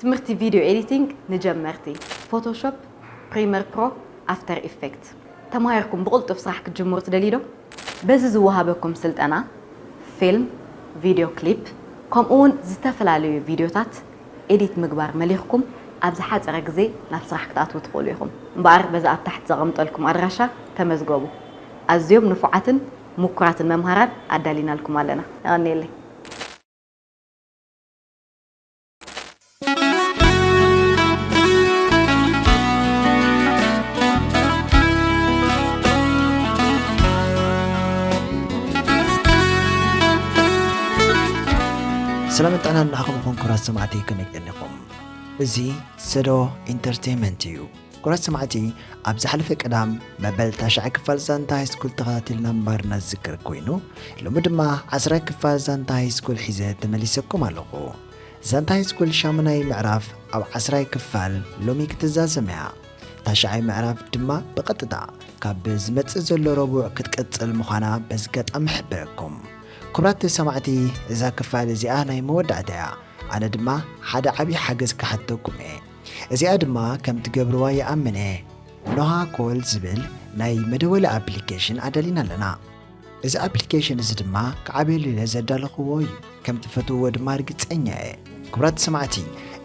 ትምህርቲ ቪድዮ ኤዲቲንግ ንጀመርቲ፣ ፎቶሾፕ፣ ፕሪመር ፕሮ፣ ኣፍተር ኢፌክት። ተማሂርኩም ብቕልጡፍ ስራሕ ክትጅምሩ ትደልዩ ዶ? በዚ ዝወሃበኩም ስልጠና ፊልም፣ ቪድዮ ክሊፕ፣ ከምኡ እውን ዝተፈላለዩ ቪድዮታት ኤዲት ምግባር መሊኽኩም ኣብ ዝሓፀረ ግዜ ናብ ስራሕ ክትኣትዉ ትኽእሉ ኢኹም። እምበኣር በዚ ኣብ ታሕቲ ዘቐምጠልኩም ኣድራሻ ተመዝገቡ። ኣዝዮም ንፉዓትን ምኩራትን መምሃራን ኣዳሊናልኩም ኣለና። የቐንየለይ። ሰላምን ጥዕናን ንዓኹም ይኹን ክቡራት ሰማዕቲ፣ ከመይ ቀኒኹም? እዚ ሰዶ ኢንተርቴይንመንት እዩ። ክቡራት ሰማዕቲ፣ ኣብ ዝሓለፈ ቀዳም መበል ታሽዓይ ክፋል ዛንታ ሃይስኩል ተኸታቲልና ምንባርና ዝዝከር ኮይኑ፣ ሎሚ ድማ ዓስራይ ክፋል ዛንታ ሃይስኩል ሒዘ ተመሊሰኩም ኣለኹ። ዛንታ ሃይስኩል ሻሙናይ ምዕራፍ ኣብ ዓስራይ ክፋል ሎሚ ክትዛዘም እያ። ታሽዓይ ምዕራፍ ድማ ብቐጥታ ካብ ዝመጽእ ዘሎ ረቡዕ ክትቅጽል ምዃና በዚ ኣጋጣሚ እሕብረኩም። ክቡራት ሰማዕቲ፣ እዛ ክፋል እዚኣ ናይ መወዳእታ እያ። ኣነ ድማ ሓደ ዓብዪ ሓገዝ ክሓተኩም እየ። እዚኣ ድማ ከም ትገብርዋ ይኣምን እየ። ኖሃ ኮል ዝብል ናይ መደወሊ ኣፕሊኬሽን ኣዳሊና ኣለና። እዚ ኣፕሊኬሽን እዚ ድማ ክዓብየሉ ኢለ ዘዳለኽዎ እዩ። ከም ትፈትውዎ ድማ ርግጸኛ እየ። ክቡራት ሰማዕቲ፣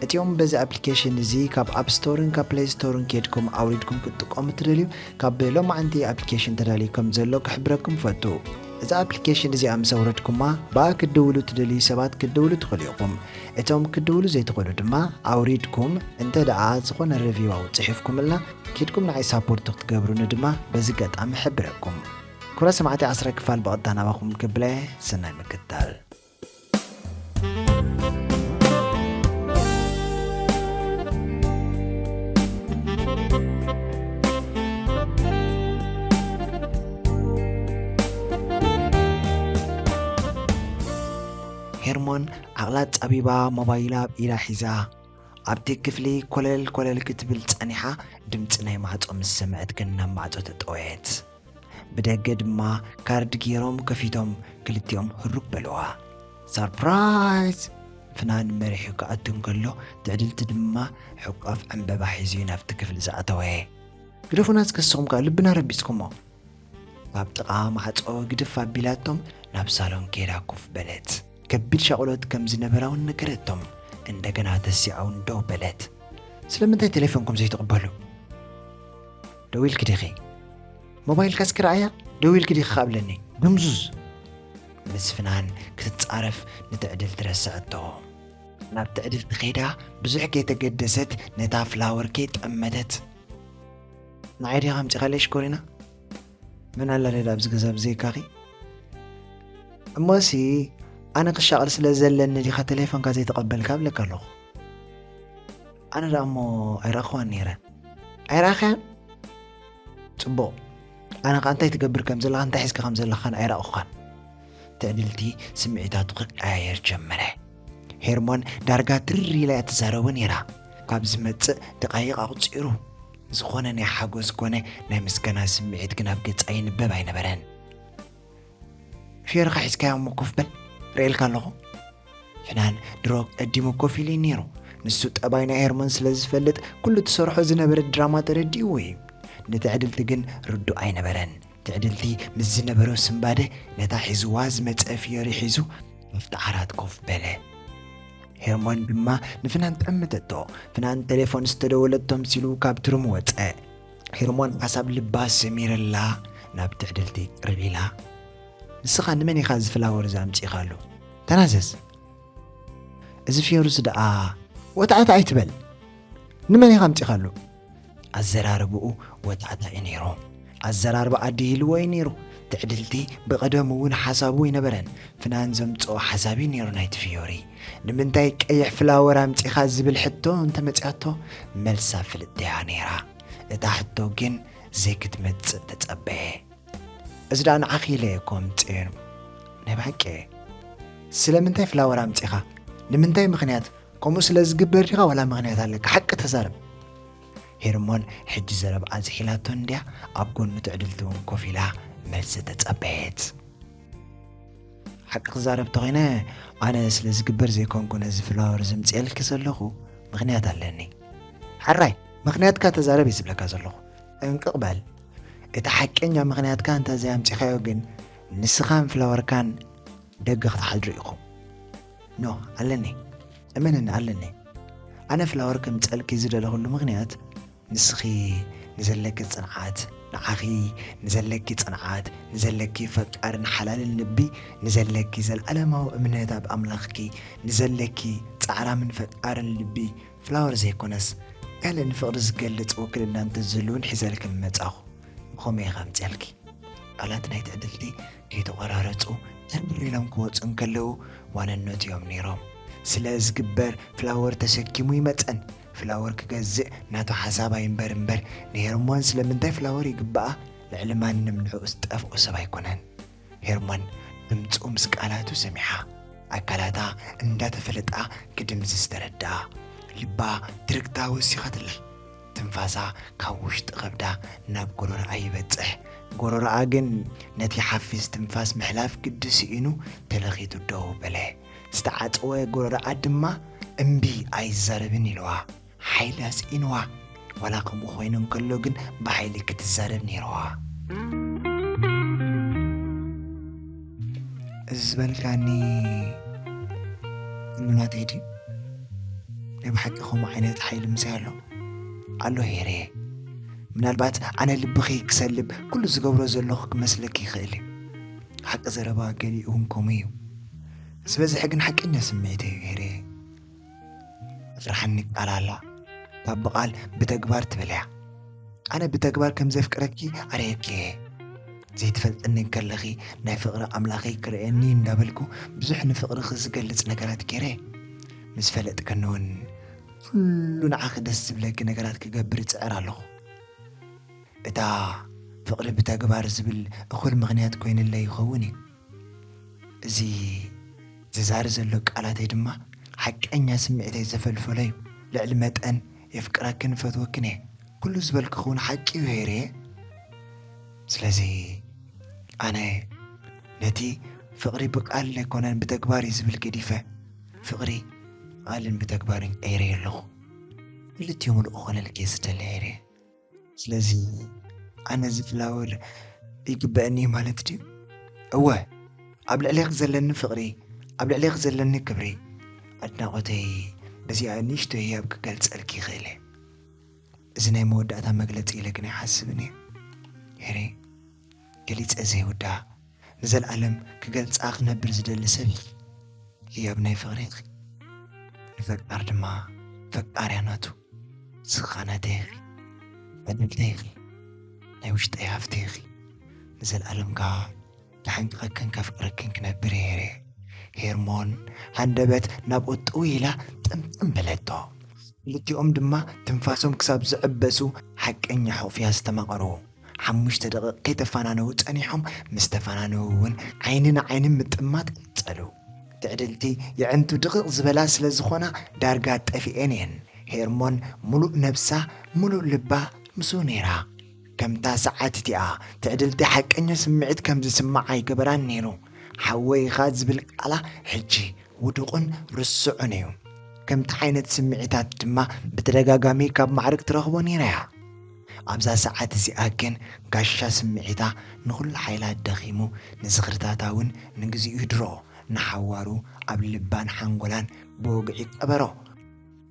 እቲኦም በዚ ኣፕሊኬሽን እዚ ካብ ኣፕ ስቶርን ካብ ፕለይ ስቶርን ኬድኩም ኣውሪድኩም ክትጥቀሙ እትደልዩ፣ ካብ ሎማዓንቲ ኣፕሊኬሽን ተዳልዩ ከም ዘሎ ክሕብረኩም እፈቱ። እዚ ኣፕሊኬሽን እዚኣ ምስ ኣውረድኩማ፣ ብኣ ክትድውሉ እትደልዩ ሰባት ክትድውሉ ትኽእሉ ኢኹም። እቶም ክትድውሉ ዘይትኽእሉ ድማ ኣውሪድኩም፣ እንተ ደኣ ዝኾነ ሪቪው ጽሒፍኩምልና፣ ኬድኩም ንዓይ ሳፖርት ክትገብሩኒ ድማ በዚ ኣጋጣሚ እሕብረኩም። ክቡራት ሰማዕቲ፣ ዓስራይ ክፋል ብቐጥታ ናባኹም ክብለ፣ ሰናይ ምክትታል። ሄርሞን ዓቕላ ጸቢባ ሞባይላ ኣብ ኢዳ ሒዛ ኣብቲ ክፍሊ ኮለል ኮለል ክትብል ጸኒሓ፣ ድምጺ ናይ ማዕጾ ምስ ሰምዐት ግን ናብ ማዕጾ ተጠወየት። ብደገ ድማ ካርድ ገይሮም ከፊቶም ክልቲኦም ህሩብ በልዋ። ሰርፕራይዝ! ፍናን መሪሑ ክኣቱ እንከሎ፣ ትዕድልቲ ድማ ሕቋፍ ዕምበባ ሒዙ እዩ ናብቲ ክፍሊ ዝኣተወ። ግደፉና እስከ ንስኹም ከኣ ልብና ረቢጽኩሞ። ካብ ጥቓ ማዕጾ ግድፍ ኣቢላቶም ናብ ሳሎን ከይዳ ኮፍ በለት። ከቢድ ሻቕሎት ከም ዝነበራ እውን ነገረቶም። እንደገና ተሲኣ እውን ደው በለት። ስለምንታይ ቴሌፎንኩም ዘይትቕበሉ? ደዊልኪ ዲኺ? ሞባይልካ እስኪ ረኣያ። ደዊልኪ ዲኺ ከኣ ብለኒ። ድምዙዝ። ምስ ፍናን ክትጻረፍ ንትዕድልቲ ረስዐቶ። ናብ ትዕድልቲ ከይዳ ብዙሕ ከይተገደሰት ነታ ፍላወር ከይጠመተት፣ ንዓይ ዲኻ ኣምጺኻለይ ሽኮሪና? መን ኣላ ደኣ ኣብዚ ገዛ ብዘይካኺ? እሞሲ ኣነ ክሻቐል ስለ ዘለኒ ዲኻ ቴሌፎንካ ዘይተቐበልካ እብለካ ኣለኹ። ኣነ ደኣ እሞ ኣይረኣኽዋን ነይረ። ኣይረኣኽያን? ጽቡቕ። ኣነ ኸኣ እንታይ ትገብር ከም ዘለኻ፣ እንታይ ሒዝካ ከም ዘለኻን ኣይረኣኹኻን። ትዕድልቲ ስምዒታቱ ክቀያየር ጀመረ። ሄርሞን ዳርጋ ትርር ኢላ እያ ትዛረቦ ነይራ። ካብ ዝመጽእ ደቓይቕ ኣቑጺሩ። ዝኾነ ናይ ሓጎስ ኮነ ናይ ምስጋና ስምዒት ግን ኣብ ገጻ ይንበብ ኣይነበረን። ፊዮርኻ ሒዝካዮ እሞ ኮፍ በል፣ ርእየልካ ኣለኹ። ፍናን ድሮ ቀዲሙ ኮፍ ኢሉ እዩ ነይሩ። ንሱ ጠባይ ናይ ሄርሞን ስለ ዝፈልጥ፣ ኩሉ ትሰርሖ ዝነበረት ድራማ ተረዲእዎ እዩ። ንትዕድልቲ ግን ርዱእ ኣይነበረን። ትዕድልቲ ምስ ዝነበሮ ስንባደ፣ ነታ ሒዝዋ ዝመጸ ፊዮሪ ሒዙ ኣብቲ ዓራት ኮፍ በለ። ሄርሞን ድማ ንፍናን ጠመተቶ። ፍናን ቴሌፎን ዝተደወለቶ መሲሉ ካብ ትርሙ ወጸ። ሄርሞን ሓሳብ ልባ ሰሚረላ ናብ ትዕድልቲ ቅርብ ኢላ፣ "ንስኻ ንመን ኢኻ እዚ ፍላወር እዚ ኣምጺእካሉ? ተናዘዝ። እዚ ፊዮሪ እዚ ደኣ ወታዕታ ኣይትበል። ንመን ኢኻ ኣምጺእካሉ?" ኣዘራርብኡ ወታዕታ እዩ ነይሩ። ኣዘራርባ ኣደ ይህልዎ እዩ ነይሩ። ትዕድልቲ ብቐደሙ እውን ሓሳቡ ኣይነበረን። ፍናን ዘምጽኦ ሓሳብ እዩ ነይሩ ናይቲ ፊዮሪ። "ንምንታይ ቀይሕ ፍላወር ኣምጺኻ?" ዝብል ሕቶ እንተመጺኣቶ፣ መልሳ ፍልጥቲ እያ ነይራ። እታ ሕቶ ግን ዘይክትመጽእ ተጸበየ። "እዚ ደኣ ንዓኺ ኢለ እየ እኮ ኣምጽኤ። ናይ ብሓቂ እየ። ስለምንታይ ፍላወር ኣምጺኻ? ንምንታይ ምኽንያት? ከምኡ ስለ ዝግበር ዲኻ ዋላ ምኽንያት ኣለካ? ሓቂ ተዛረብ።" ሄርሞን ሕጂ ዘረብኣ ዝሒላቶ እንድያ ኣብ ጎኑ ትዕድልቲ እውን ኮፍ ኢላ መልሲ ተጸበየት። "ሓቂ ክዛረብ ተኾይነ፣ ኣነ ስለ ዝግበር ዘይኮንኩ ነዚ ፍላወር ዘምጽኤልኪ ዘለኹ፣ ምኽንያት ኣለኒ። ሕራይ፣ ምኽንያትካ ተዛረብ እየ ዝብለካ ዘለኹ። ጥንቅቕ በል። እቲ ሓቀኛ ምኽንያትካ እንተዘይኣምጺኻዮ ግን፣ ንስኻን ፍላወርካን ደገ ክትሓድሩ ኢኹም። ኖ፣ ኣለኒ። እመንኒ፣ ኣለኒ። ኣነ ፍላወር ከምጸልኪ ዝደለኹሉ ምኽንያት፣ ንስኺ ንዘለኪ ጽንዓት፣ ንዓኺ ንዘለኪ ጽንዓት፣ ንዘለኪ ፈቃርን ሓላልን ልቢ፣ ንዘለኪ ዘለኣለማዊ እምነት ኣብ ኣምላኽኪ፣ ንዘለኪ ጻዕራምን ፈቃርን ልቢ፣ ፍላወር ዘይኮነስ፣ ካልእ ንፍቕሪ ዝገልጽ ውክልና እንተዝህሉ እውን ሒዘልኪ ምመጻኹ። ብኸመይ ኢኻ ኣምጺኣልኪ? ቃላት ናይ ትዕድልቲ ከይተቖራረጹ ተርር ኢሎም ክወጹ እንከለዉ ዋንነቱ እዮም ነይሮም። ስለ ዝግበር ፍላወር ተሰኪሙ ይመጸን። ፍላወር ክገዝእ ናቱ ሓሳብ ኣይንበር እምበር ንሄርሞን ስለምንታይ ፍላወር ይግብኣ ልዕሊ ማንም ንዕኡ ዝጠፍኦ ሰብ ኣይኮነን። ሄርሞን ድምፁ ምስ ቃላቱ ሰሚዓ ኣካላታ እንዳተፈለጣ ክድምዝዝ ተረድኣ። ልባ ትርግታ ወሲኻትላ። ትንፋሳ ካብ ውሽጢ ከብዳ ናብ ጎረርኣ ይበጽሕ። ጎረርኣ ግን ነቲ ሓፊዝ ትንፋስ ምሕላፍ ግዲ ስኢኑ ተለኺቱ ደው በለ። ዝተዓጸወ ጎረርኣ ድማ እምቢ ኣይዛረብን ኢልዋ። ሓይሊ ኣስኢንዋ። ዋላ ከምኡ ኮይኑ እንከሎ ግን ብሓይሊ ክትዛረብ ነይርዋ። እዚ ዝበልካኒ ኩሉ ናተይ ድዩ? ናይ ብሓቂ ከምኡ ዓይነት ሓይሊ ምሳይ ኣሎ? ኣሎ ሄሬ። ምናልባት ኣነ ልብኺ ክሰልብ ኩሉ ዝገብሮ ዘለኹ ክመስለኪ ይኽእል እዩ። ሓቂ ዘረባ ገሊኡ እውን ከምኡ እዩ። ዝበዝሐ ግን ሓቀኛ ስምዒተይ እዩ ሄሬ። ኣፍርሓኒ ቃል ኣላ። ካብ ብቓል ብተግባር ትብል እያ። ኣነ ብተግባር ከም ዘፍቅረኪ ኣርእየኪ እየ። ዘይትፈልጥኒ እንከለኺ ናይ ፍቕሪ ኣምላኸይ ክርእየኒ እንዳበልኩ ብዙሕ ንፍቕርኺ ዝገልጽ ነገራት ገይረ። ምስ ፈለጥክኒ እውን ኩሉ ንዓኺ ደስ ዝብለኪ ነገራት ክገብር እጽዕር ኣለኹ። እታ ፍቕሪ ብተግባር ዝብል እኹል ምኽንያት ኮይንለይ ይኸውን እዩ። እዚ ዝዛሪ ዘሎ ቃላተይ ድማ ሓቀኛ ስምዒተይ ዘፈልፈሎ እዩ። ልዕሊ መጠን የፍቅረክን እፈትወክን እየ። ኩሉ ዝበልክኺ እውን ሓቂ እዩ ሄርየ። ስለዚ ኣነ ነቲ ፍቕሪ ብቃል ኣይኮነን ብተግባር እዩ ዝብል ገዲፈ፣ ፍቕሪ ብቃልን ብተግባርን ቀይረዮ ኣለኹ። ክልቲኡ ምሉእ ክኾነልኪ እየ ዝደሊ ሄርየ። ስለዚ ኣነ እዚ ፍላወር ይግበአኒ እዩ ማለት ድዩ? እወ፣ ኣብ ልዕሌኺ ዘለኒ ፍቕሪ፣ ኣብ ልዕሌኺ ዘለኒ ክብሪ፣ ኣድናቖተይ በዚኣ ንእሽቶ ህያብ ክገልጸልኪ ይኽእል እየ። እዚ ናይ መወዳእታ መግለጺ ኢለ ግን ኣይሓስብን እየ። ሄሪ፣ ገሊጸ ዘይውዳእ፣ ንዘለኣለም ክገልጻ ክነብር ዝደሊ ሰብ ኢኺ። ህያብ ናይ ፍቕሪ ኢኺ። ንፈቃር ድማ ፈቃርያ ናቱ። ንስኻ ናተይ ኢኺ። ዕድልተይ ኢኺ። ናይ ውሽጠይ ሃፍተይ ኢኺ። ንዘለኣለም ከኣ ክሓንቅቐክን ከፍቅረክን ክነብር እየ ሄሬ። ሄርሞን ሃንደበት ናብኡ ጥው ኢላ ጥምጥም በለቶ። ክልቲኦም ድማ ትንፋሶም ክሳብ ዝዕበሱ ሓቀኛ ሕቑፍያ ዝተማቐሩ። ሓሙሽተ ደቂቕ ከይተፈናነዉ ጸኒሖም፣ ምስ ተፈናነዉ እውን ዓይኒ ንዓይኒ ምጥማት ቀጸሉ። ትዕድልቲ የዕንቱ ድቕቕ ዝበላ ስለ ዝኾና ዳርጋ ጠፊኤን እየን። ሄርሞን ምሉእ ነብሳ፣ ምሉእ ልባ ምስኡ ነይራ። ከምታ ሰዓት እቲኣ ትዕድልቲ ሓቀኛ ስምዒት ከም ዝስምዓ ኣይገበራን ነይሩ። ሓወይ ኢኻ ዝብል ቃላ ሕጂ ውዱቕን ርሱዕን እዩ። ከምቲ ዓይነት ስምዒታት ድማ ብተደጋጋሚ ካብ ማዕርግ ትረኽቦ ነይራ እያ። ኣብዛ ሰዓት እዚኣ ግን ጋሻ ስምዒታ ንኹሉ ሓይላ ደኺሙ፣ ንዝኽርታታ እውን ንግዚኡ ይድሮ፣ ንሓዋሩ ኣብ ልባን ሓንጎላን ብወግዒ ቀበሮ።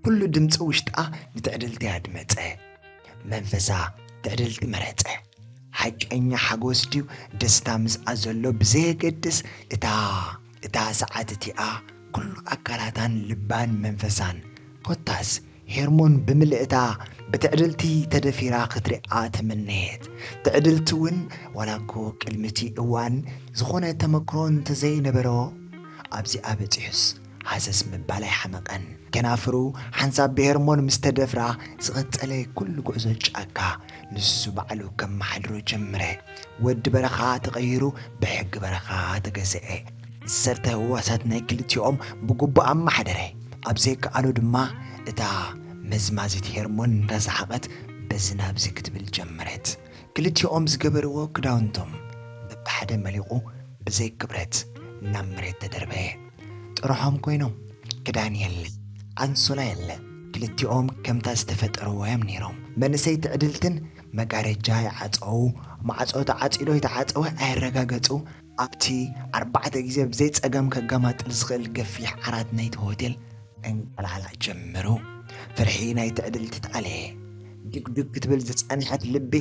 ኩሉ ድምፂ ውሽጣ ንትዕድልቲ ኣድመፀ። መንፈሳ ትዕድልቲ መረፀ። ሓቀኛ ሓጎስ ድዩ ደስታ ምስኣ ዘሎ ብዘየገድስ፣ እታ እታ ሰዓት እቲኣ ኩሉ ኣካላታን ልባን መንፈሳን፣ ኮታስ ሄርሞን ብምልእታ ብትዕድልቲ ተደፊራ ክትሪኣ ተመነየት። ትዕድልቲ እውን ዋላ እኮ ቅድሚ እቲ እዋን ዝኾነ ተመክሮ እንተዘይነበሮ፣ ኣብዚኣ በጺሑስ ሃሰስ ምባል ኣይሓመቐን። ከናፍሩ ሓንሳብ ብሄርሞን ምስ ተደፍራ ዝቐጸለ ኩሉ ጉዕዞ ጫካ ንሱ ባዕሉ ከመሓድሮ ጀምረ። ወዲ በረኻ ተቐይሩ ብሕጊ በረኻ ተገዝአ። ዓሰርተ ህዋሳት ናይ ክልቲኦም ብግቡእ ኣመሓደረ። ኣብ ዘይከኣሎ ድማ እታ መዝማዚት ሄርሞን እንዳሰሓቐት በዚ ናብዚ ክትብል ጀመረት። ክልቲኦም ዝገበርዎ ክዳውንቶም በብሓደ መሊቑ ብዘይ ክብረት ናብ መሬት ተደርበየ። ጥርሖም ኮይኖም ክዳን የለ፣ ኣንሶላ የለ፣ ክልቲኦም ከምታ ዝተፈጠርዎ እዮም ነይሮም። መንእሰይ ትዕድልትን መጋረጃ ይዓጸዉ፣ ማዕጾ ተዓጺዶ ይተዓጸወ ኣየረጋገጹ። ኣብቲ ኣርባዕተ ግዜ ብዘይ ጸገም ከገማጥል ዝኽእል ገፊሕ ዓራት ናይቲ ሆቴል እንቀላዕላዕ ጀመሩ። ፍርሒ ናይ ትዕድልቲ ተኣለየ። ድግድግ ክትብል ዝጸንሐት ልቢ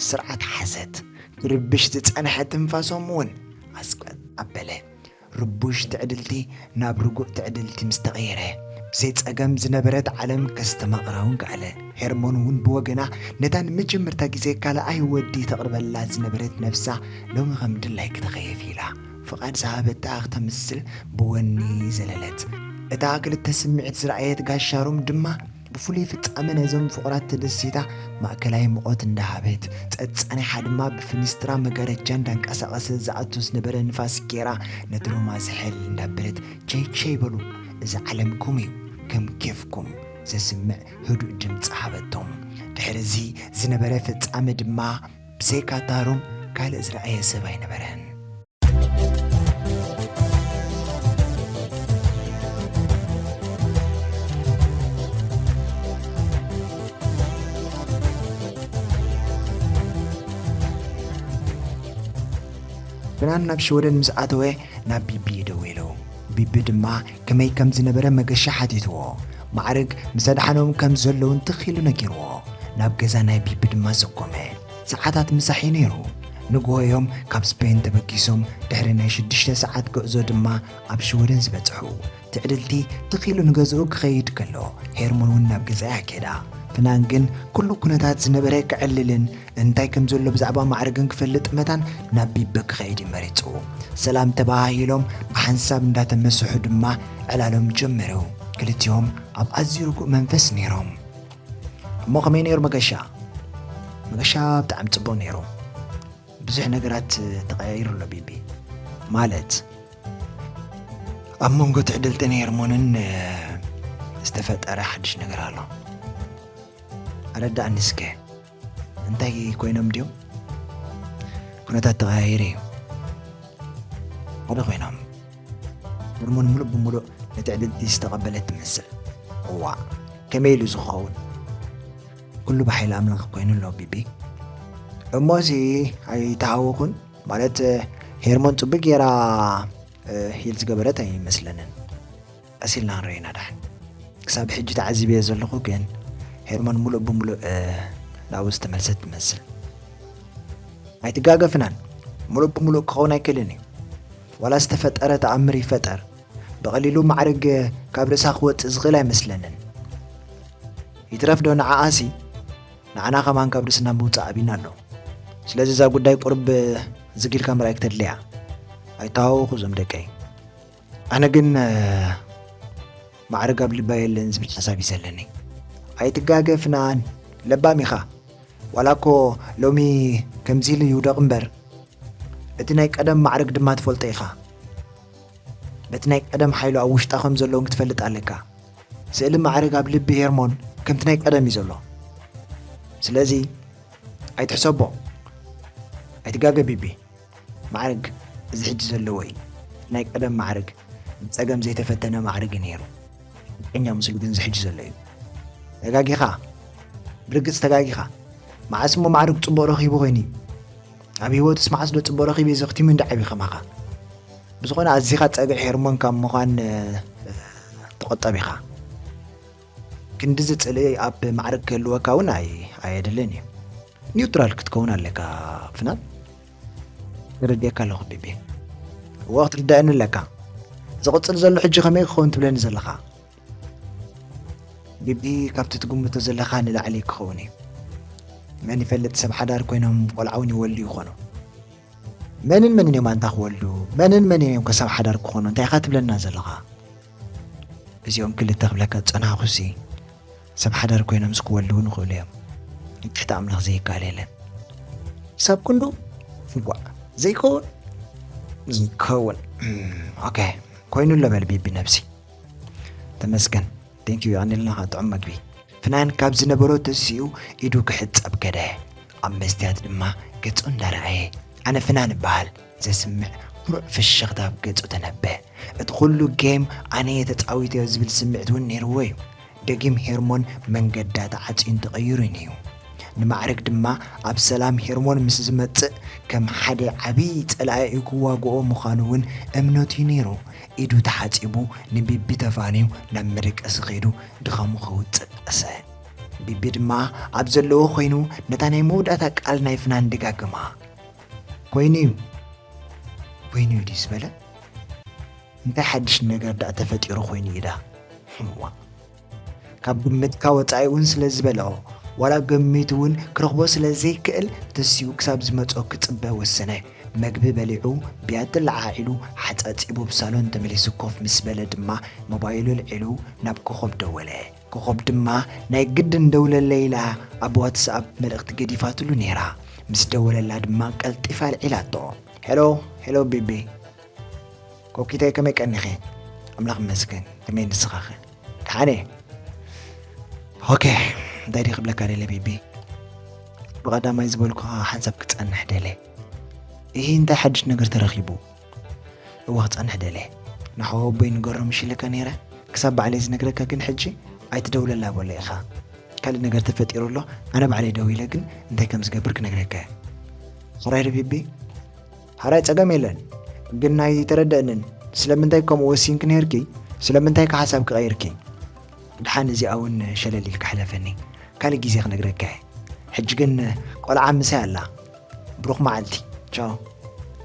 ስርዓት ሓዘት። ክርብሽ ዝጸንሐ ትንፋሶም እውን ኣስቀጥ ኣበለ። ርቡሽ ትዕድልቲ ናብ ርጉእ ትዕድልቲ ምስ ተቐየረ፣ ብዘይ ጸገም ዝነበረት ዓለም ከስተማቕራ እውን ከኣለ። ሄርሞን እውን ብወገና ነታ ንመጀመርታ ግዜ ካልኣይ ወዲ ተቕርበላ ዝነበረት ነብሳ ሎሚ ከም ድላይ ክትኸየፍ ኢላ ፍቓድ ዝሃበታ ክተምስል ብወኒ ዘለለት። እታ ክልተ ስምዒት ዝረኣየት ጋሻ ሩም ድማ ብፍሉይ ፍጻመ ናይዞም ፍቑራት ተደሲታ ማእከላይ ሙቐት እንዳሃበት፣ ጸጻኒሓ ድማ ብፍኒስትራ መጋረጃ እንዳንቀሳቐሰ ዝኣቱ ዝነበረ ንፋስ ጌራ ነቲ ሩማ ዝሕል እንዳበለት፣ ቸይ ቸይ በሉ፣ እዚ ዓለምኩም እዩ፣ ከም ኬፍኩም ዘስምዕ ህዱእ ድምጺ ሃበቶም። ድሕሪ እዚ ዝነበረ ፍጻመ ድማ ብዘይካታ ሩም ካልእ ዝረኣየ ሰብ ኣይነበረን። ፍናን ናብ ሽወደን ምስ ኣተወ ናብ ቢቢ ደዊሉ። ቢቢ ድማ ከመይ ከም ዝነበረ መገሻ ሓቲትዎ። ማዕርግ ምስ ኣድሓኖም ከም ዘለውን ትኽ ኢሉ ነጊርዎ። ናብ ገዛ ናይ ቢቢ ድማ ዘኮመ። ሰዓታት ምሳሕ እዩ ነይሩ። ንግሆ እዮም ካብ ስፔን ተበጊሶም፣ ድሕሪ ናይ ሽዱሽተ ሰዓት ጉዕዞ ድማ ኣብ ሽወደን ዝበጽሑ። ትዕድልቲ ትኽ ኢሉ ንገዝኡ ክኸይድ ከሎ፣ ሄርሞን እውን ናብ ገዛኣ ከዳ። ፍናን ግን ኩሉ ኩነታት ዝነበረ ከዕልልን እንታይ ከም ዘሎ ብዛዕባ ማዕርግን ክፈልጥ መታን ናብ ቢቢ ክኸይድ እዩ መሪጹ። ሰላም ተባሃሂሎም ብሓንሳብ እንዳተመስሑ ድማ ዕላሎም ጀመሩ። ክልቲኦም ኣብ ኣዝዩ ርጉእ መንፈስ ነይሮም። እሞ ከመይ ነይሩ መገሻ? መገሻ ብጣዕሚ ጽቡቕ ነይሩ። ብዙሕ ነገራት ተቐያይሩ ኣሎ ቢቢ። ማለት? ኣብ መንጎ ትዕድልትን ሄርሞንን፣ እ፣ ዝተፈጠረ ሓድሽ ነገር ኣሎ። ኣረዳእኒ እስከ። እንታይ ኮይኖም ድዮም? ኩነታት ተቐያይሩ እዩ። ሓደ ኮይኖም። ሄርሞን ሙሉእ ብሙሉእ ንትዕድልቲ ዝተቐበለት ትመስል። እዋእ፣ ከመይ ኢሉ ዝኸውን? ኩሉ ብሓይሊ ኣምላኽ ኮይኑ ኣሎ ቢቢ። እሞሲ ኣይተሃወኹን። ማለት፣ ሄርሞን ጽቡቅ ጌራ፣ እ፣ ሂል ዝገበረት ኣይመስለንን። ቀስ ኢልና ክንርእዮ ኢና ደሓን። ክሳብ ሕጂ ተዓዚበዮ ዘለኹ ግን ሄርሞን ሙሉእ ብሙሉእ፣ እ፣ ናብኡ ዝተመልሰት ትመስል። ኣይትጋገ ፍናን፣ ሙሉእ ብሙሉእ ክኸውን ኣይክእልን እዩ። ዋላ ዝተፈጠረ ተኣምር ይፈጠር፣ ብቐሊሉ ማዕርግ ካብ ርእሳ ክወጽእ ዝኽእል ኣይመስለንን። ይትረፍ ዶ ንዓኣሲ፣ ንዓና ከማን ካብ ርእስና ምውጻእ ኣቢና ኣሎ። ስለዚ እዛ ጉዳይ ቁሩብ ዝግ ኢልካ ምርኣይ ክተድልያ። ኣይተሃወኹ እዞም ደቀይ። ኣነ ግን፣ እ፣ ማዕርግ ኣብ ልባ የለን ዝብል ሓሳብ እዩ ዘለኒ። ኣይትጋገ ፍናን፣ ለባም ኢኻ። ዋላ እኮ ሎሚ ከምዚ ኢሉ ይውደቕ እምበር፣ እቲ ናይ ቀደም ማዕርግ ድማ ትፈልጦ ኢኻ። በቲ ናይ ቀደም ሓይሉ ኣብ ውሽጣ ከም ዘሎ እውን ክትፈልጥ ኣለካ። ስእሊ ማዕርግ ኣብ ልቢ ሄርሞን ከምቲ ናይ ቀደም እዩ ዘሎ። ስለዚ ኣይትሕሰቦ። ኣይትጋገ ቢቢ። ማዕርግ እዚ ሕጂ ዘለዎ እዩ። ናይ ቀደም ማዕርግ፣ ብጸገም ዘይተፈተነ ማዕርግ እዩ ነይሩ። ሓቀኛ ምስሉ ግን እዚ ሕጂ ዘሎ እዩ። ተጋጊኻ። ብርግጽ ተጋጊኻ። መዓስ እሞ ማዕርግ ጽቡቕ ረኺቡ ኮይኑ እዩ? ኣብ ህይወትስ መዓስ ዶ ጽቡቕ ረኺቡ እዩ ዘኽቲሙ እንዳ ዓቢ ከማኻ? ብዝኾነ ኣዚኻ ጸግዒ ሄርሞን ካብ ምዃን፣ እ፣ ተቖጠብ ኢኻ። ክንድዚ ጽልኢ ኣብ ማዕርግ ክህልወካ እውን ኣይ-፣ ኣየድልን እዩ። ኒውትራል ክትከውን ኣለካ ፍናን። ተረዲኤካ ኣለኹ ቢቢ። እወ ክትርዳእኒ ኣለካ። ዝቕጽል ዘሎ ሕጂ ከመይ ክኸውን ትብለኒ ዘለኻ? ቢቢ ካብቲ ትግምቶ ዘለኻ ንላዕሊ ክኸውን እዩ። መን ይፈልጥ ሰብ ሓዳር ኮይኖም ቆልዓ እውን ይወልዱ ይኾኑ። መንን መንን እዮም ኣንታ ክወልዱ? መንን መንን እዮም ከ ሰብ ሓዳር ክኾኑ? እንታይ ኢኻ ትብለና ዘለኻ? እዚኦም ክልተ ክብለካ ዝጸናሕኩሲ ሰብ ሓዳር ኮይኖም ዝክወልዱ እውን ይኽእሉ እዮም። ንትሕቲ ኣምላኽ ዘይከኣል የለን። ሰብ ክንዱ? እዋእ፣ ዘይከውን? ዝከውን። እም፣ ኦኬ፣ ኮይኑ ኣሎ በል ቢቢ ነብሲ። ተመስገን። ቴንኪዩ፣ የቐንየልና ጥዑም መግቢ። ፍናን ካብ ዝነበሮ ተሲኡ ኢዱ ክሕጸብ ከደ። ኣብ መስትያት ድማ ገጹ እንዳረኣየ፣ "ኣነ ፍናን እበሃል" ዘስምዕ ኩሩዕ ፍሽኽታ ኣብ ገጹ ተነበ። እቲ ኩሉ ጌም ኣነ እየ ተጻዊተዮ ዝብል ስምዒት እውን ነይርዎ እዩ። ደጊም ሄርሞን መንገዳ ተዓጽዩን ተቐይሩን እዩ። ንማዕረግ ድማ ኣብ ሰላም ሄርሞን ምስ ዝመጽእ ከም ሓደ ዓብዪ ጸላኢኡ ክዋግኦ ምዃኑ እውን እምነቱ እዩ ነይሩ። ኢዱ ተሓጺቡ ንቢቢ ተፋንዩ ናብ መደቀሲ ከይዱ ድኻሙ ከውጽእ ጠቐሰ። ቢቢ ድማ ኣብ ዘለዎ ኮይኑ ነታ ናይ መወዳእታ ቃል ናይ ፍናን ደጋገማ። "ኮይኑ እዩ፣ ኮይኑ እዩ" ድዩ ዝበለ? እንታይ ሓድሽ ነገር ደኣ ተፈጢሩ ኮይኑ እዩ ዳ? እዋ፣ ካብ ግምትካ ወጻኢ እውን ስለ ዝበልዖ፣ ዋላ ገሚቱ እውን ክረኽቦ ስለ ዘይክእል፣ ተሲኡ ክሳብ ዝመጾ ክጽበ ወሰነ። መግቢ በሊዑ፣ ብያቲ ለዓዒሉ፣ ሓጻጺቡ፣ ኣብ ሳሎን ተመሊሱ ኮፍ ምስ በለ ድማ፣ ሞባይሉ ኣልዒሉ ናብ ኮኾብ ደወለ። ኮኾብ ድማ ናይ ግድን ደውለለይ ኢላ ኣብ ዋትስኣፕ መልእኽቲ ገዲፋትሉ ነይራ። ምስ ደወለላ ድማ ቀልጢፋ ኣልዒላቶ። "ሄሎ፣ ሄሎ ቢቢ። ኮኪተይ ከመይ ቀኒኺ?" "ኣምላኽ ይመስገን፣ ከመይ ንስኻኸ?" "ደሓን እየ። ኦኬ፣ እንታይ ድየ ክብለካ ደለ ቢቢ? ብቐዳማይ ዝበልኩኻ ሓንሳብ ክጸንሕ ደለ። እሂ፣ እንታይ ሓድሽ ነገር ተረኺቡ?" "እወ፣ ክጸንሕ ደለ። ንሓወቦይ ንገሮ ምሽ ኢለካ ነይረ። ክሳብ ባዕለይ ዝነግረካ ግን ሕጂ ኣይትደውለላ በሎ ኢኻ። ካልእ ነገር ተፈጢሩ ኣሎ፣ ኣነ ባዕለይ ደዊለ ግን እንታይ ከም ዝገብር ክነግረካ እየ። ሕራይ ዶ ቢቢ?" "ሕራይ፣ ጸገም የለን። ግን ኣይተረደእንን። ስለምንታይ ከምኡ ወሲንኪ ነይርኪ? ስለምንታይ ከ ሓሳብኪ ቀይርኪ?" "ደሓን፣ እዚኣ እውን ሸለል ኢልካ ሕለፈኒ። ካልእ ግዜ ክነግረካ እየ። ሕጂ ግን ቆልዓ ምሳይ ኣላ። ብሩኽ መዓልቲ። ቻው።"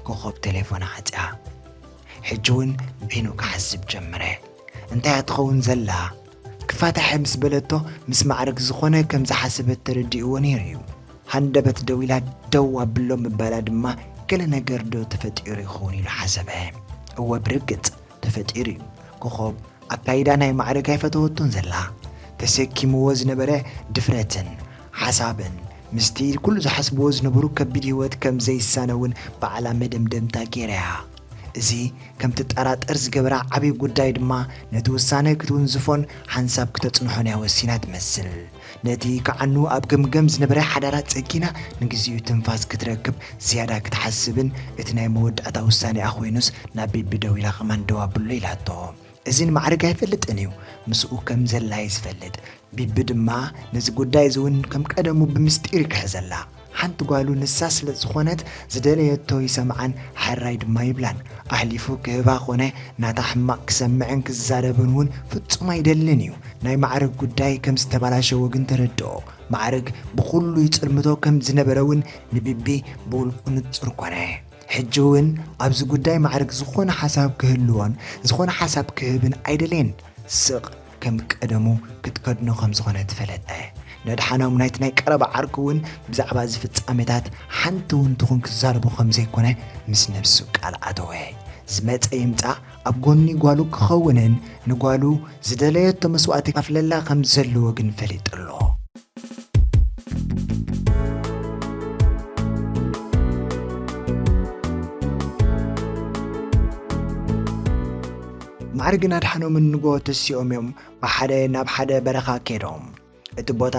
ኮኾብ ቴሌፎና ዓጽያ። ሕጂ እውን በይኑ ክሓስብ ጀመረ። እንታይ እያ ትኸውን ዘላ? ክፋታሐ ምስ በለቶ፣ ምስ ማዕረግ ዝኾነ ከም ዝሓሰበት ተረዲእዎ ነይሩ እዩ። ሃንደበት ደው ኢላ ደው ኣብሎ ምባላ ድማ፣ ገለ ነገር ዶ ተፈጢሩ ይኸውን ኢሉ ሓሰበ። እወ፣ ብርግጽ ተፈጢሩ እዩ። ኮኾብ ኣካይዳ ናይ ማዕረግ ኣይፈተወቶን ዘላ። ተሰኪምዎ ዝነበረ ድፍረትን ሓሳብን፣ ምስቲ ኩሉ ዝሓስብዎ ዝነበሩ ከቢድ ህይወት ከም ዘይሳነ እውን ባዕላ መደምደምታ ገይራ እያ። እዚ ከም ትጠራጠር ዝገበራ ዓብዪ ጉዳይ ድማ፣ ነቲ ውሳነ ክትውንዝፎን ሓንሳብ ክተጽንሖን እያ ወሲና ትመስል። ነቲ ክዓኑ ኣብ ገምገም ዝነበረ ሓዳራ ጸጊና፣ ንግዚኡ ትንፋስ ክትረክብ ዝያዳ ክትሓስብን፣ እቲ ናይ መወዳእታ ውሳኔኣ ኮይኑስ ናብ ቢቢ ደዊላ ከማን ደው ኣብሎ ኢላቶ። እዚ ንማዕረግ ኣይፈልጥን እዩ፣ ምስኡ ከም ዘላ እዩ ዝፈልጥ። ቢቢ ድማ ነዚ ጉዳይ እዚ እውን ከም ቀደሙ ብምስጢር እዩ ክሕዘላ። ሓንቲ ጓሉ ንሳ ስለ ዝኾነት ዝደለየቶ ይሰምዓን ሕራይ ድማ ይብላን። ኣሕሊፉ ክህባ ኮነ ናታ ሕማቕ ክሰምዕን ክዛረብን እውን ፍጹም ኣይደልን እዩ። ናይ ማዕረግ ጉዳይ ከም ዝተበላሸወ ግን ተረድኦ። ማዕረግ ብኹሉ ይጽልምቶ ከም ዝነበረ እውን ንቢቢ ብውልቁ ንጹር ኮነ። ሕጂ እውን ኣብዚ ጉዳይ ማዕረግ ዝኾነ ሓሳብ ክህልዎን ዝኾነ ሓሳብ ክህብን ኣይደለየን። ስቕ ከም ቀደሙ ክትከድኖ ከም ዝኾነ ትፈለጠ። ነድሓኖም ናይቲ ናይ ቀረባ ዓርኩ እውን ብዛዕባ እዚ ፍጻሜታት ሓንቲ እውን ትኹን ክዛረቦ ከም ዘይኮነ ምስ ነብሱ ቃል ኣተወ። ዝመጸ ይምጻእ ኣብ ጎኒ ጓሉ ክኸውንን ንጓሉ ዝደለየቶ መስዋእቲ ከፍለላ ከም ዘለዎ ግን ፈሊጡ ኣሎ። ማዕርግን ኣድሓኖምን ንጎ ተሲኦም እዮም ብሓደ ናብ ሓደ በረኻ ከይዶም። እቲ ቦታ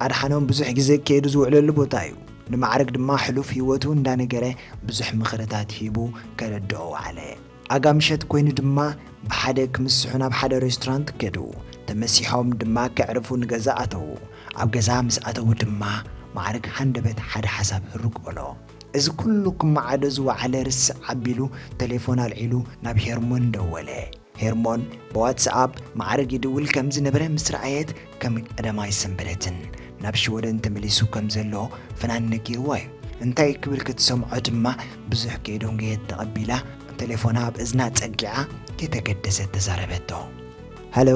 ኣድሓኖም ብዙሕ ግዜ ከይዱ ዝውዕለሉ ቦታ እዩ። ንማዕርግ ድማ ሕሉፍ ህይወቱ እንዳነገረ ብዙሕ ምኽርታት ሂቡ ከረድኦ ወዓለ። ኣጋ ምሸት ኮይኑ ድማ ብሓደ ክምስሑ ናብ ሓደ ሬስቶራንት ከዱ። ተመሲሖም ድማ ከዕርፉ ንገዛ ኣተዉ። ኣብ ገዛ ምስ ኣተዉ ድማ ማዕርግ ሃንደበት ሓደ ሓሳብ ህሩግ በሎ። እዚ ኩሉ ክመዓዶ ዝወዓለ ርስዕ ኣቢሉ ተሌፎን ኣልዒሉ ናብ ሄርሞን ደወለ። ሄርሞን ብዋትስኣፕ ማዕርግ ይድውል ከም ዝነበረ ምስ ረኣየት ከም ቀደማ ኣይሰንበደትን። ናብ ሽወደን ተመሊሱ ከም ዘሎ ፍናን ነጊርዋ እዩ። እንታይ ክብል ክትሰምዖ ድማ ብዙሕ ከይደንጎየት ተቐቢላ ተሌፎና ኣብ እዝና ጸጊዓ ከይተገደሰት ተዛረበቶ። ሃሎ።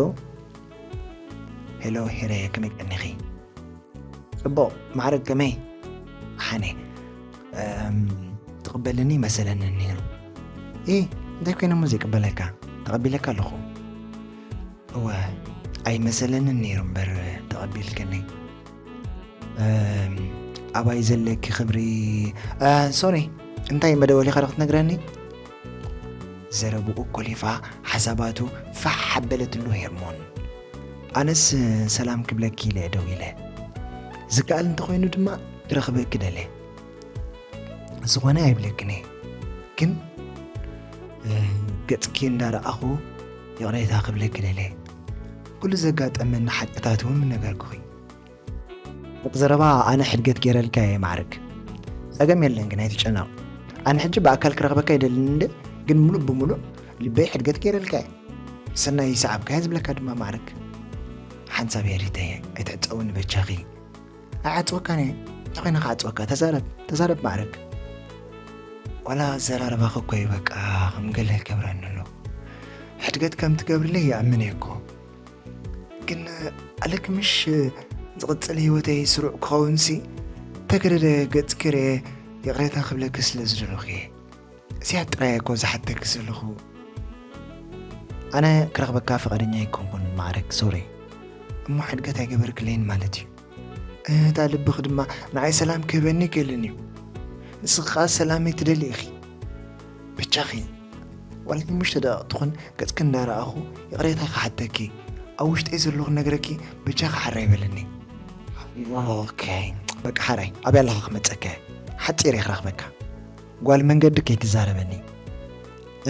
ሄሎ ሄረ፣ ከመይ ቀኒኺ? ጽቡቕ፣ ማዕረግ ከመይ? ሓነ። እም፣ ትቕበልኒ መሰለኒ ነይሩ። ኢ፣ እንታይ ኮይነ እሞ ዘይቅበለካ? ተቐቢለካ ኣለኹ። እወ፣ ኣይመሰለንን ነይሩ እምበር ተቐቢልክኒ። እም፣ ኣባይ ዘለኪ ክብሪ፣ እ፣ ሶሪ፣ እንታይ መደወሊኻ ዶ ክትነግረኒ? ዘረብኡ ኮሊፋ ሓሳባቱ ፋሕ ኣበለትሉ ሄርሞን። ኣነስ ሰላም ክብለኪ ኢለ ደው ኢለ። ዝከኣል እንተኾይኑ ድማ ክረኽበኪ ደለ። ዝኾነ ኣይብለክን እየ፣ ግን፣ እ፣ ገጽኪ እንዳረኣኹ ይቕሬታ ክብለኪ ደለ። ኩሉ ዘጋጠመኒ ሓቅታት እውን ምነገርኩኺ። ደቂ ዘረባ ኣነ ሕድገት ገይረልካ እየ ማዕርግ። ጸገም የለን ግን ኣይትጨነቕ። ኣነ ሕጂ ብኣካል ክረኽበካ ይደልን እንደ ግን ምሉእ ብምሉእ ልበይ ሕድገት ገይረልካ እየ። ሰናይ ሰዓብካያ ዝብለካ ድማ ማዕርግ። ሓንሳብ የሪተየ ኣይትዕጸውኒ በጃኺ። ኣይዓጽወካን እየ። እንታይ ኮይነ ክዓጽወካ? ተዛረብ፣ ተዛረብ ማዕርግ። ዋላ ኣዘራርባኺ እኮ እዩ በቃ ከም ገለ ይገብረኒ ኣሎ። ሕድገት ከም ትገብርለይ ይኣምን እየ እኮ። ግን ኣለኪ ምሽ ዝቕጽል ህይወተይ ስሩዕ ክኸውንሲ ተገደደ ገጽኪ ርኤ ይቕሬታ ክብለኪ ስለ ዝደለኹ እየ። እዚኣ ጥራይ እኮ ዝሓተኪ ዘለኹ። ኣነ ክረኽበካ ፍቓደኛ ኣይኮንኩን ማዕረግ፣ ሶሪ። እሞ ሕድገት ኣይገበርክለይን ማለት እዩ። እታ ልብኺ ድማ ንዓይ ሰላም ክህበኒ ይክእልን እዩ። ንስኺ ከኣ ሰላመይ ትደሊ ኢኺ። በጃኺ፣ ዋላ ሓሙሽተ ደቂቕ ትኹን ገጽኪ እንዳረኣኹ ይቕሬታ ክሓተኪ፣ ኣብ ውሽጠይ ዘለኹ ነግረኪ፣ በጃኺ ሓራይ በልኒ። ኦኬ፣ በቃ ሓራይ፣ ኣበይ ኣለኻ ክመጸካ እየ። ሓጺር እየ ክረኽበካ። ጓል መንገዲ ከይትዛረበኒ።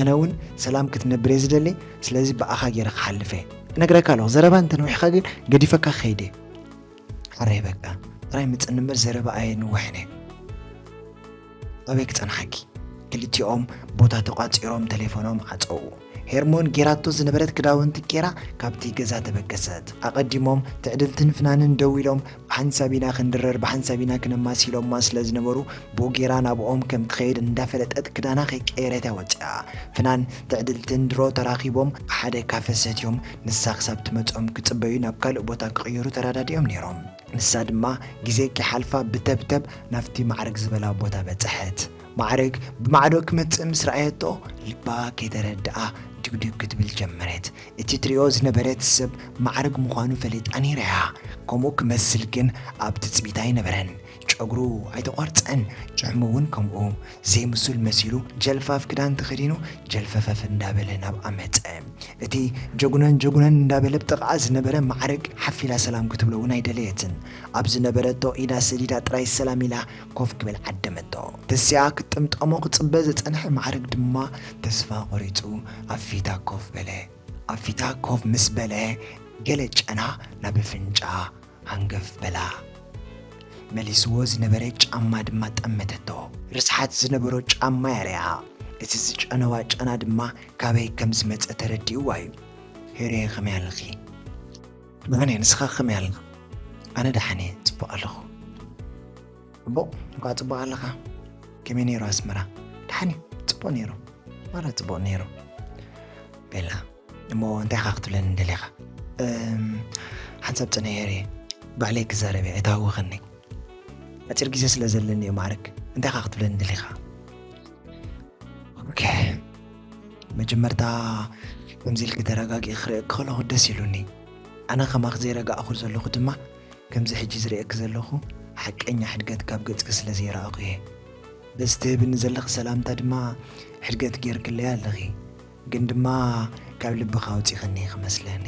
ኣነ እውን ሰላም ክትነብር እየ ዝደሊ፣ ስለዚ ብኣኻ ገይረ ክሓልፍ እየ። እነግረካ ኣለኹ፣ ዘረባ እንተነዊሕካ ግን ገዲፈካ ክኸይድ እየ። ሓራይ በቃ፣ ጥራይ ምጽኒ እምበር ዘረባ ኣየንውሕን እየ። ኣበይ ክጸንሓኪ? ክልቲኦም ቦታ ተቋጺሮም ተሌፎኖም ዓጸዉ። ሄርሞን ጌራቶ ዝነበረት ክዳውንቲ ጌራ ካብቲ ገዛ ተበገሰት። ኣቐዲሞም ትዕድልትን ፍናንን ደው ኢሎም ብሓንሳብ ኢና ክንድረር ብሓንሳብ ኢና ክነማስ ኢሎማ ስለ ዝነበሩ ብኡ ጌራ ናብኦም ከም ትኸይድ እንዳፈለጠት ክዳና ከይቀየረት እያ ወጺኣ። ፍናን ትዕድልትን ድሮ ተራኺቦም ሓደ ካፈ ሰትዮም ንሳ ክሳብ ትመጽኦም ክጽበዩ ናብ ካልእ ቦታ ክቕይሩ ተረዳዲኦም ነይሮም። ንሳ ድማ ግዜ ከይሓልፋ ብተብተብ ናብቲ ማዕርግ ዝበላ ቦታ በጽሐት። ማዕርግ ብማዕዶ ክመጽእ ምስ ረኣየቶ ልባ ከይተረድኣ ድግድግ ክትብል ጀመረት። እቲ ትሪኦ ዝነበረት ሰብ ማዕርግ ምዃኑ ፈሊጣ ነይራ እያ። ከምኡ ክመስል ግን ኣብ ትጽቢታ ኣይነበረን። ጨጉሩ ኣይተቖርጸን፣ ጭሕሙ እውን ከምኡ። ዘይምሱል መሲሉ ጀልፋፍ ክዳን ተኸዲኑ ጀልፈፈፍ እንዳበለ ናብኣ መጸ። እቲ ጀጉነን ጀጉነን እንዳበለ ብጥቕኣ ዝነበረ ማዕርግ ሓፍ ኢላ ሰላም ክትብሎ እውን ኣይደለየትን። ኣብ ዝነበረቶ ኢዳ ሰዲዳ ጥራይ ሰላም ኢላ ኮፍ ክብል ዓደመቶ። ተሲኣ ክትጥምጠሞ ክጽበ ዝጸንሐ ማዕርግ ድማ ተስፋ ቆሪጹ ኣብ ፊታ ኮፍ በለ። ኣብ ፊታ ኮፍ ምስ በለ ገለ ጨና ናብ ኣፍንጫኣ ሃንገፍ በላ። መሊስዎ ዝነበረ ጫማ ድማ ጠመተቶ። ርስሓት ዝነበሮ ጫማ እያ ሪኣ። እቲ ዝጨነዋ ጨና ድማ ካበይ ከም ዝመጸ ተረዲእዋ እዩ። ሄርየ ከመይ ኣለኺ? ደሓን እየ፣ ንስኻ ከመይ ኣለኻ? ኣነ ደሓን እየ፣ ጽቡቕ ኣለኹ። ጽቡቕ፣ እንኳዕ ጽቡቕ ኣለኻ። ከመይ ነይሩ ኣስመራ? ደሓን እዩ፣ ጽቡቕ ነይሩ። ማራ ጽቡቕ ነይሩ። ቤላ፣ እሞ እንታይ ኢኻ ክትብለኒ ደሊኻ? እም፣ ሓንሳብ ጽነ ሄርየ፣ ባዕለይ ክዛረብ እየ፣ ኣይትሃውኸኒ። ኣጭር ግዜ ስለ ዘለኒ እዩ ማዕረግ። እንታይ ኢኻ ክትብለኒ ደሊኻ? ኦኬ። መጀመርታ ከምዚ ኢልኪ ተረጋጊ ክርእየኪ ከለኹ ደስ ኢሉኒ። ኣነ ከማኺ ዘይረጋእኹ ዘለኹ ድማ ከምዚ ሕጂ ዝርእየኪ ዘለኹ ሓቀኛ ሕድገት ካብ ገጽኪ ስለ ዘይረኣኹ እየ። በዚ ትህብኒ ዘለኺ ሰላምታ ድማ ሕድገት ጌርክለይ ኣለኺ። ግን ድማ ካብ ልብኺ ኣውጺኽኒ ክመስለኒ።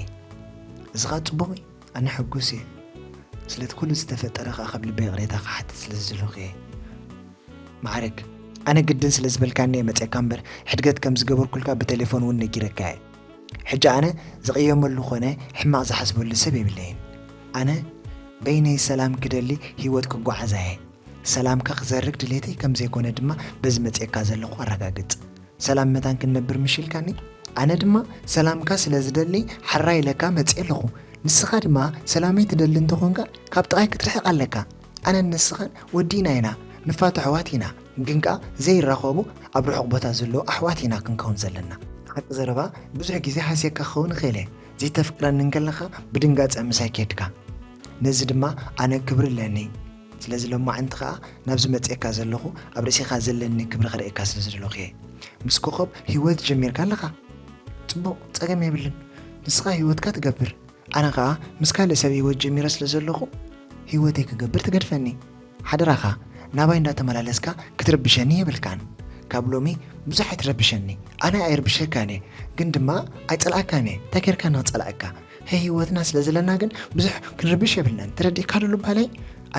እዚ ኸኣ ጽቡቕ እዩ። ኣነ ሕጉስ እየ። ስለቲ ኩሉ ዝተፈጠረ ኸኣ ካብ ልበይ ይቕሬታ ክሓትት ስለ ዝደለኹ እየ። ማዕረግ፣ ኣነ ግድን ስለ ዝበልካኒ እየ መጺኣካ እምበር፣ ሕድገት ከም ዝገበርኩልካ ብቴሌፎን እውን ነጊረካ እየ። ሕጂ ኣነ ዝቕየመሉ ኾነ ሕማቕ ዝሓስበሉ ሰብ የብለይን። ኣነ በይነይ ሰላም ክደሊ ህይወት ክጓዓዛ እየ። ሰላምካ ክዘርግ ድሌተይ ከም ዘይኮነ ድማ በዚ መጺኤካ ዘለኹ ኣረጋግጽ። ሰላም መታን ክንነብር ምሽ ኢልካኒ? ኣነ ድማ ሰላምካ ስለ ዝደሊ ሓራ ኢለካ መጺኤ ኣለኹ። ንስኻ ድማ ሰላመይ ትደሊ እንተኾንካ ካብ ጥቓይ ክትርሕቕ ኣለካ። ኣነን ንስኻን ወዲእና ኢና፣ ንፋቶ ኣሕዋት ኢና። ግን ከኣ ዘይራኸቡ ኣብ ርሑቕ ቦታ ዘለዉ ኣሕዋት ኢና ክንከውን ዘለና። ሓቂ ዘረባ ብዙሕ ግዜ ሓስየካ ክኸውን ይኽእል እየ። ዘይተፍቅረኒ እንከለኻ ብድንጋጸ ምሳይ ኬድካ። ነዚ ድማ ኣነ ክብሪ ኣለኒ። ስለዚ ሎማዕንቲ ከኣ ናብዚ መጺኤካ ዘለኹ ኣብ ርእሴኻ ዘለኒ ክብሪ ክርእየካ ስለ ዝደለኹ እየ። ምስ ኮኾብ ህይወት ጀሚርካ ኣለኻ። ጽቡቕ፣ ጸገም የብልን። ንስኻ ህይወትካ ትገብር። ኣነ ኸኣ ምስ ካልእ ሰብ ህይወት ጀሚረ ስለ ዘለኹ ህይወተይ ክገብር ትገድፈኒ። ሓደራኻ ናባይ እንዳተመላለስካ ክትረብሸኒ የብልካን። ካብ ሎሚ ብዙሕ ኣይትረብሸኒ። ኣነ ኣይርብሸካን እየ፣ ግን ድማ ኣይጸልኣካን እየ። እንታይ ጌርካ ንኽጸልኣካ? ህይወትና ስለ ዘለና ግን ብዙሕ ክንርብሽ የብልናን። ተረዲእካ ዶ ባለይ?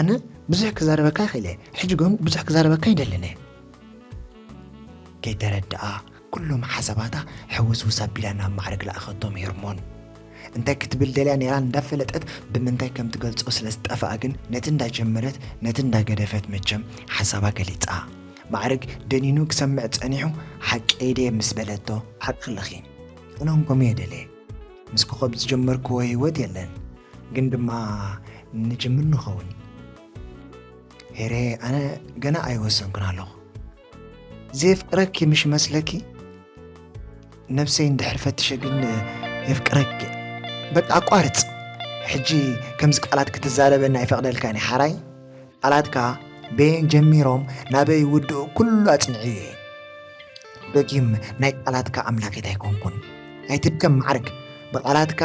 ኣነ ብዙሕ ክዛረበካ ይኽእል እየ። ሕጂ ግን ብዙሕ ክዛረበካ ኣይደልን እየ። ከይተረድኣ ኩሎም ሓሳባታ ሕውስውስ ኣቢላ ናብ ማዕረግ ለኣኸቶም ሄርሞን። እንታይ ክትብል ደልያ ነይራ እንዳፈለጠት ብምንታይ ከም ትገልጾ ስለ ዝጠፍኣ ግን ነቲ እንዳጀመረት ነቲ እንዳገደፈት መቸም ሓሳባ ገሊጻ። ማዕርግ ደኒኑ ክሰምዕ ጸኒሑ፣ ሓቀይ ድየ ምስ በለቶ፣ ሓቂ ኣለኺ። ቅኖም ከምኡ እየ ደልየ። ምስ ኮኸብ ዝጀመርክዎ ህይወት የለን፣ ግን ድማ ንጅምር ንኸውን። ሄሬ፣ ኣነ ገና ኣይወሰንኩን ኣለኹ። ዘየፍቅረኪ ምሽ መስለኪ? ነብሰይ እንድሕር ፈትሸ ግን የፍቅረኪ። በቃ ኣቋርጽ። ሕጂ ከምዚ ቃላት ክትዛረበኒ ኣይፈቕደልካን እየ ሓራይ። ቃላትካ በየን ጀሚሮም ናበይ ይውድኡ ኩሉ ኣጽንዕዮ እየ። ደጊም ናይ ቃላትካ ኣምላኬት ኣይኮንኩን። ኣይትድከም ማዕርግ። ብቃላትካ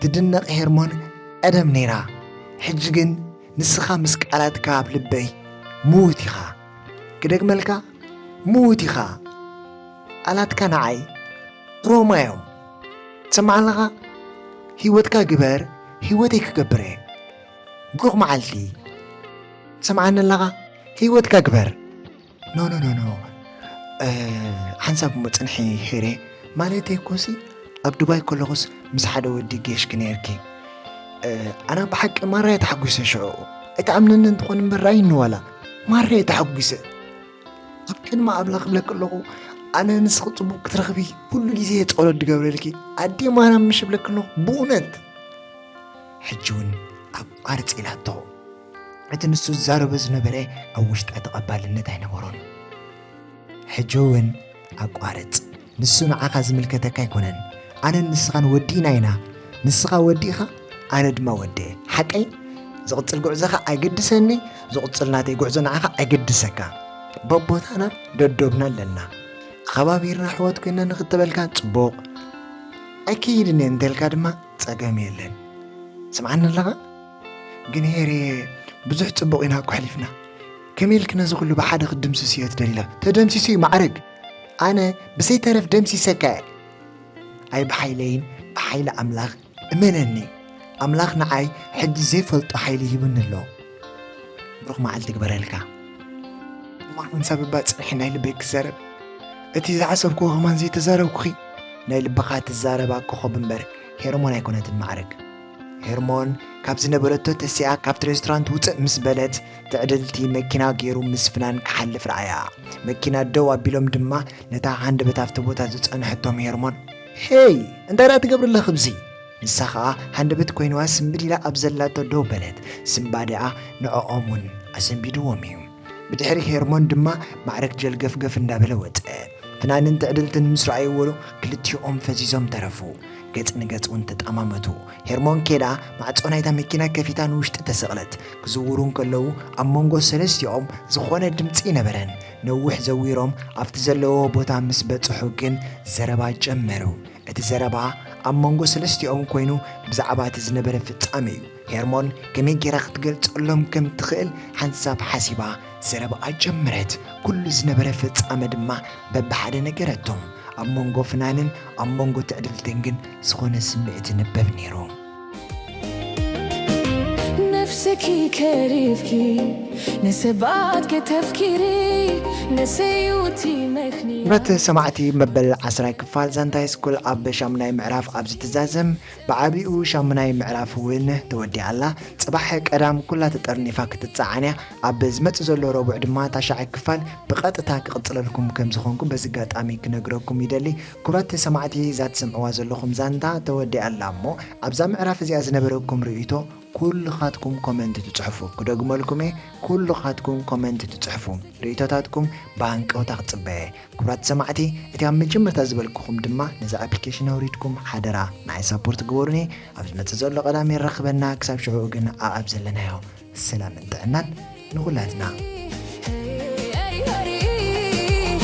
ትድነቕ ሄርሞን ቀደም ነይራ። ሕጂ ግን ንስኻ ምስ ቃላትካ ኣብ ልበይ ምዉት ኢኻ። ክደግመልካ፣ ምዉት ኢኻ። ቃላትካ ንዓይ ሮማ እዮም። ትሰምዓለኻ? ህይወትካ ግበር፣ ህይወተይ ክገብር እየ። ብሩኽ መዓልቲ። ትሰምዓኒ ኣለኻ? ህይወትካ ግበር። ኖ፣ ኖ፣ ኖ፣ ኖ። እ፣ ሓንሳብ እሞ ጽንሒ ሄሬ። ማለተይ እኮሲ ኣብ ዱባይ ከለኹስ ምስ ሓደ ወዲ ጌሽኪ ነይርኪ። እ፣ ኣነ ብሓቂ ማራ እየ ተሓጒሰ ሽዑ። ኣይትኣምነኒ እንተኾን እምበር ራይኒ ዋላ። ማራ እየ ተሓጒሰ። ኣብ ቅድሚ ኣምላኽ እብለኪ ኣለኹ፣ ኣነ ንስኺ ጽቡቕ ክትረኽቢ ኩሉ ግዜ እየ ጸሎት ዝገብረልኪ። ኣዴ ማርያም ምሽ እብለኪ ኣለኹ፣ ብእውነት። ሕጂ እውን ኣቋርጽ ኢላቶ። እቲ ንሱ ዝዛረቦ ዝነበረ ኣብ ውሽጣ ተቐባልነት ኣይነበሮን። ሕጂ እውን ኣቋርጽ። ንሱ ንዓኻ ዝምልከተካ ኣይኮነን። ኣነን ንስኻን ወዲ ኢና ኢና። ንስኻ ወዲ ኢኻ፣ ኣነ ድማ ወዲ እየ። ሓቀይ? ዝቕጽል ጉዕዞኻ ኣይገድሰኒ፣ ዝቕጽል ናተይ ጉዕዞ ንዓኻ ኣይገድሰካ። በቦታና ደዶብና ኣለና። ተኸባቢርና ኣሕዋት ኮይና ንኽተበልካ ጽቡቕ። ኣይከይድን እየ እንተልካ ድማ ጸገም የለን። ስምዓኒ ኣለኻ? ግን ሄሬ፣ ብዙሕ ጽቡቕ ኢና እኮ ኣሕሊፍና። ከመይ ኢልኪ ነዚ ኩሉ ብሓደ ክትድምስስዮ ትደሊ ኣለኺ? ተደምሲሱ እዩ ማዕረግ። ኣነ ብሰይተረፍ ደምሲሰካ እየ። ኣይ ብሓይለይን ብሓይሊ ኣምላኽ እመነኒ። ኣምላኽ ንዓይ ሕጂ ዘይፈልጦ ሓይሊ ሂቡኒ ኣሎ። ብሩኽ መዓልቲ ግበረልካ። እሞ ሓንሳብ እባ ጽንሒ ናይ ልበይ ክዛረብ። እቲ ዝሓሰብክዎ ከማን ዘይተዛረብኩኺ። ናይ ልብኻ ትዛረባ ኮኸብ እምበር ሄርሞን ኣይኮነትን ማዕረግ። ሄርሞን ካብ ዝነበረቶ ተሲኣ ካብቲ ሬስቶራንት ውጽእ ምስ በለት፣ ትዕድልቲ መኪና ገይሩ ምስ ፍናን ክሓልፍ ረኣያ። መኪና ደው ኣቢሎም ድማ ነታ ሃንደበት ኣብቲ ቦታ ዝጸንሐቶም ሄርሞን፣ "ሄይ፣ እንታይ ደኣ ትገብሪ ኣለኺ ኣብዚ?" ንሳ ኸኣ ሃንደበት ኮይንዋ ስምብድ ኢላ ኣብ ዘላቶ ደው በለት። ስምባዲኣ ንዕኦም እውን ኣሰንቢድዎም እዩ። ብድሕሪ ሄርሞን ድማ ማዕረግ ጀልገፍገፍ እንዳበለ ወጸ። ፍናንን ትዕድልትን ምስ ረኣይዎ ክልቲኦም ፈዚዞም ተረፉ። ገጽ ንገጽ እውን ተጠማመቱ። ሄርሞን ኬዳ ማዕጾ ናይታ መኪና ከፊታ ንውሽጢ ተሰቕለት። ክዝውሩ እንከለዉ ኣብ መንጎ ሰለስቲኦም ዝኾነ ድምጺ ነበረን። ነዊሕ ዘዊሮም ኣብቲ ዘለዎ ቦታ ምስ በጽሑ ግን ዘረባ ጀመሩ። እቲ ዘረባ ኣብ መንጎ ሰለስቲኦም ኮይኑ ብዛዕባ እቲ ዝነበረ ፍጻመ እዩ። ሄርሞን ከመይ ጌራ ክትገልጸሎም ከም ትኽእል ሓንሳብ ሓሲባ ዘረባኣ ጀመረት። ኩሉ ዝነበረ ፍጻመ ድማ በብሓደ ነገረቶም። ኣብ መንጎ ፍናንን ኣብ መንጎ ትዕድልትን ግን ዝኾነ ስምዒት ይንበብ ነይሩ። ነፍስኪ ከሪፍኪ ንሰባት ከተፍኪሪ ንሰዩቲ መክኒ ክቡራት ሰማዕቲ፣ መበል ዓስራይ ክፋል ዛንታ ሃይስኩል ኣብ ሻሙናይ ምዕራፍ ኣብ ዝትዛዘም፣ ብዓቢኡ ሻሙናይ ምዕራፍ እውን ተወዲኣ ኣላ። ጽባሕ ቀዳም ኩላ ተጠርኒፋ ክትጸዓን እያ። ኣብ ዝመጽእ ዘሎ ረቡዕ ድማ ታሽዓይ ክፋል ብቐጥታ ክቕጽለልኩም ከም ዝኾንኩ በዚ ኣጋጣሚ ክነግረኩም ይደሊ። ክቡራት ሰማዕቲ፣ እዛ ትሰምዕዋ ዘለኹም ዛንታ ተወዲኣ ኣላ እሞ ኣብዛ ምዕራፍ እዚኣ ዝነበረኩም ርእይቶ ኩልኻትኩም ኮመንት ትጽሕፉ። ክደግመልኩም እየ፣ ኩልኻትኩም ኮመንት ትጽሕፉ። ርእይቶታትኩም ብሃንቀውታ ክጽበየ። ክቡራት ሰማዕቲ፣ እቲ ኣብ መጀመርታ ዝበልኩኹም ድማ ነዚ ኣፕሊኬሽን ኣውሪድኩም ሓደራ ንዓይ ሳፖርት ግበሩኒ። ኣብ ዝመጽእ ዘሎ ቀዳም የራኽበና። ክሳብ ሽዑ ግን ኣኣብ ዘለናዮ ሰላምን ጥዕናን ንኹላትና።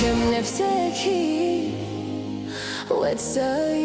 ከም ነፍሰኪ ወትሳይ